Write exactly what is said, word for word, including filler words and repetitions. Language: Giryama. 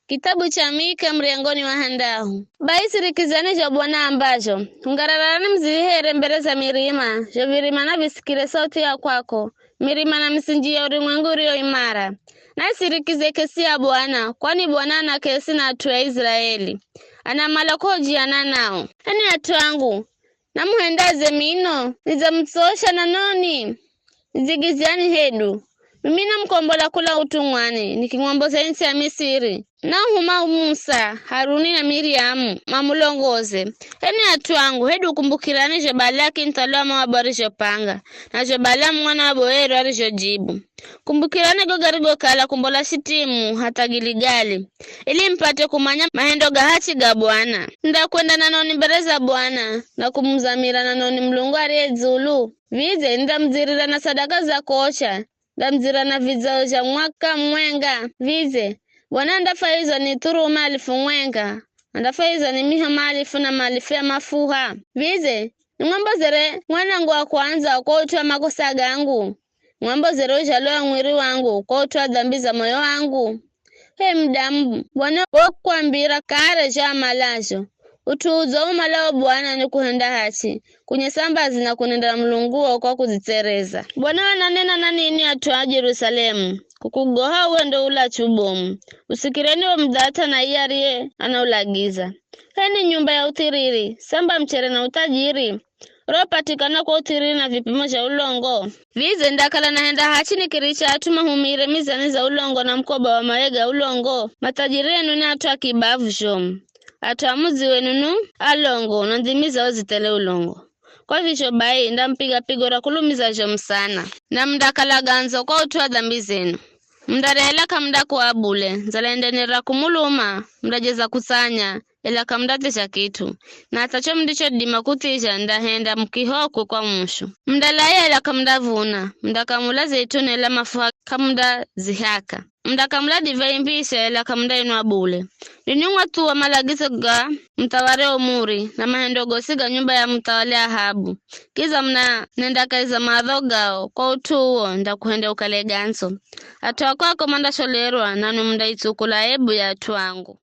Kitabu cha Mika, muryango ni wa handahu. Bai sirikizani zho Bwana ambazho, ungararani muzivihere mbere za mirima, zho virima navisikire sauti ya kwako, mirima na misinji ya urumwengu uriyo imara. Naisirikize k'esi ya Bwana, kwani Bwana ana k'esi na at'u a Iziraeli, anamala k'uhojiana nao. Enye at'u angu, namuhendaze mino, nidzamutsosha na noni, nidzigizyani hedu. Mimi namukombola kula utumwani, nikimwamboza ntsi ya Misiri. Nauhuma Musa, Haruni na Miriamu, mamulongoze. Enye at'u angu, hedu kumbukirani zho Balaki nthwali wa Moabu arizhopanga, na zho Balaamu mwana wa Boeru arizhojibu. Kumbukirani go garigokala kumbola Shitimu hatha Giligali, ili mupate kumanya mahendo ga hachi ga Bwana. Ndakwenda na noni mbere za Bwana, na kumuzamira na noni Mulungu ariye dzulu. Vidze nindamudzirira na sadaka za kuocha, ndamudzira na vidzao zha mwaka mumwenga. Vidze Bwana andafwahiza ni thurume alifu mwenga, andafwahiza ni miho maalifu na maalifu ya mafuha? Vidze nimwambozere mwanangu wa kwanza kwa ut'u wa makosa gangu? Nimwambozere uzhalo wa mwiri wangu kwa ut'u wa dhambi za moyo wangu? H'e mudamu, Bwana wakwambira kare zho amalazho. Ut'u udzo umalao Bwana ni kuhenda hachi, kunyesa mbazi na kunenda na Mulunguo kwa kudzitsereza. Bwana ananena na ninwi at'u a Jerusalemu, kukugoha uwe ndo ulachu ubomu. Usikireni wo mudhath'a na iye ariye anaulagiza. H'eni nyumba ya uthiriri, samba mchere na uthajiri, uropatikana kwa uthiriri na vipimo zha ulongo. Vidze ndakala nahenda hachi nikiricha at'u mahumire mizani za ulongo na mukoba wa mawe ga ulongo? Mathajiri enu ni at'u a kibavu zhomu. At'u a mudzi wenu nu alongo na ndhimi zao zithele ulongo. Kwa vizho bai, ndamupiga pigo ra kulumiza zhomu sana, na mundakala gandzo kwa ut'u wa dhambi zenu. Mundarya ela k'amundakuwa bule, ndzala yendaenderera kumuluma, mundajeza kutsanya, ela k'amundathizha kit'u, na hatha cho mundichodima kuthizha ndahenda mukihokwe kwa mushu. Mundalaya ela k'amundavuna, mundakamula zeituni ela mafuha k'amundazihaka. Mundakamula divai mbisha ela k'amundainwa bule. Ninwi mwathuwa malagizo ga muthawali Omuri, na mahendo gosi ga nyumba ya muthawali Ahabu. Kidza munanenda kahi za maadho gao, kwa ut'u uwo ndakuhenda ukale gandzo. At'u a kwako mandasholerwa, nanwi mundaitsukula aibu ya at'u angu.